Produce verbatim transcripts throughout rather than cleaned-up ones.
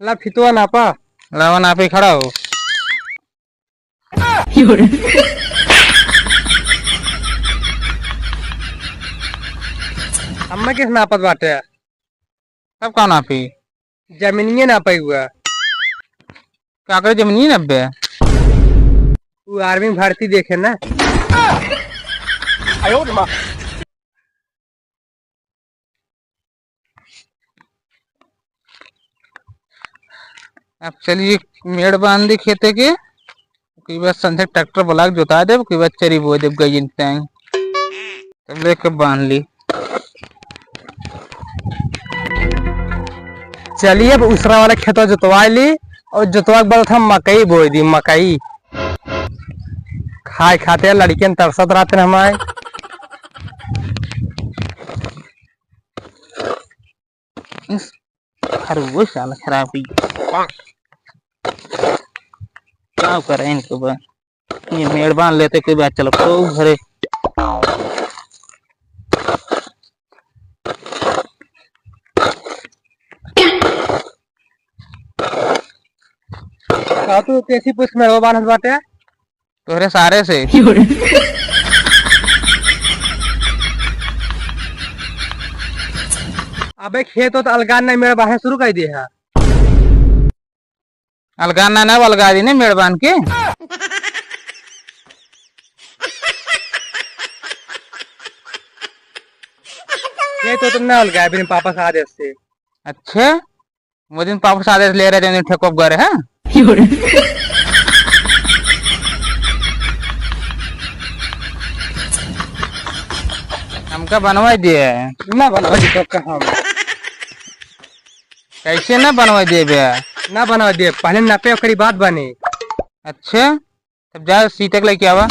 ला फितवा नापा। लावा नापी, खड़ा हो। हम्मे किस नापत बाटे? तब का नापी? जमीनिये नापे हुआ। का करे जमीनिये नापबे? वो आर्मी भर्ती देखे ना। अब चलिए, मेड़ बांध दी खेते के, ओकरी बाद संझा ट्रैक्टर बुला के जोता देब, ओकरी बाद चरी बोए देब गइयन टाइम। तब लेके बांध ली। चलिए, अब उसरा वाला खेतवा जोतवा ली और जोतवा के बाद हम मकई बोए दी, मकई। खाए खातिर लड़कियन तरसत रहते हैं हमारे। इस खरगोश साला खराब हुई। का करे इनको बा? ये मेड़ बांध लेते कोई बात, चलो तो घरे। का तू कैसी पुष्ट मेड़वा बांधत बाटे? तोहरे सारे से। अबे खेत तो अलगान नहीं, मेड़ बांधे शुरू कर दिए है। अलगान ना, ना अलगा दी ने मेड़ बांध के। खेत तो तुम ना अलगा बिन पापा से आदेश से। अच्छा, वो दिन पापा से आदेश ले रहे थे, उन दिन ठेको गए, हाँ? हमका बनवा दिए। ना बनवा दी तो कहाँ? कैसे ना बनवा दिए बे? ना बनवा दिए, पहले नापे ओकरी बात बने। अच्छा, तब जा सीतक लेके आवा।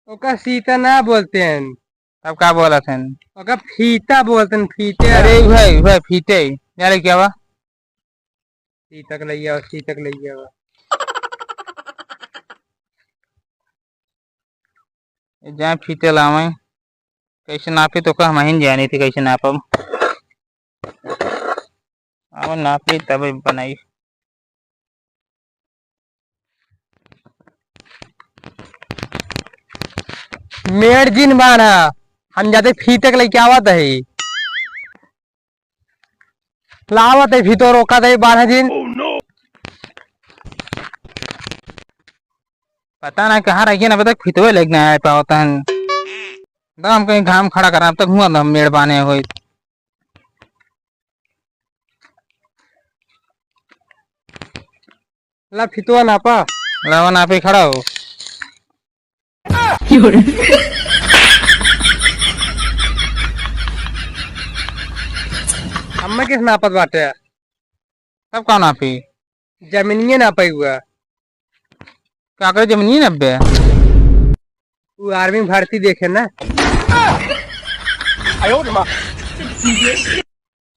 ओका सीता ना बोलते हैं। तब का बोलत हैं? ओका फीता बोलते हैं, फीते। अरे भाई, भाई फीते, जा लेके आवा। सीतक लइया, सीतक लइया। जाए फीते लावे, कैसे नापी तो का हम ही जानी थी कैसे नापब। अब नापी तब बनाई। मेड़ जिन बांधा, हम जाते फीतक लेके आवत है। लावत है फीतो रोका दे बारह दिन। पता ना कहाँ रहिए ना, अबे तक फितवे लेके ना आए पावत हन। तो हम कहीं घाम खड़ा करा, अब तक हुआ ना मेड़ बांधे होई। ला फितवा नापा। लावा नापी खड़ा हो। हम्मे किस नापत बाटे? तब का नापी? जमीनिये नापे हुआ। का करे जमीनिये नापबे? वो आर्मी भर्ती देखे ना।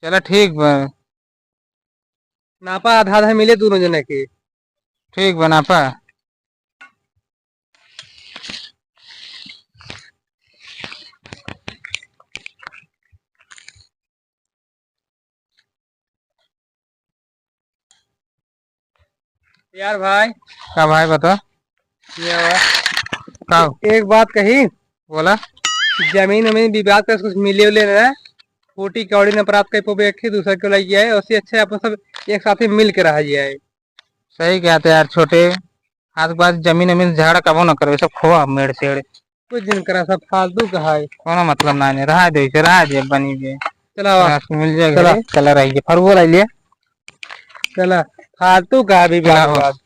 चला ठीक बा। नापा आधा आधा मिले दोनों जने के। ठीक बा, नापा। यार भाई। का भाई बता? ये हुआ। का हो? एक बात कही। बोला। जमीन वमीन विवाद कर कुछ मिले उले ना, खोटी कौड़ी ना प्राप्त कर पोबे, एक ही दूसरे को लग जाए, उससे अच्छा अपन सब एक साथ ही मिल के रहा जाए। सही कहते यार छोटे, आज के बाद जमीन वमीन झगड़ा कबो ना करबे, सब खोआ मेड़ सेड़। कुछ दिन करा, सब फालतू कहा है। कोनो मतलब ना है, रहा दे इसे, रहा दे बनी दे। चला वा। रात को मिल जाए चला। घरे, चला रहिए, फरुआ रहिए। चला, फालतू कहा भी चला बात वा। बात।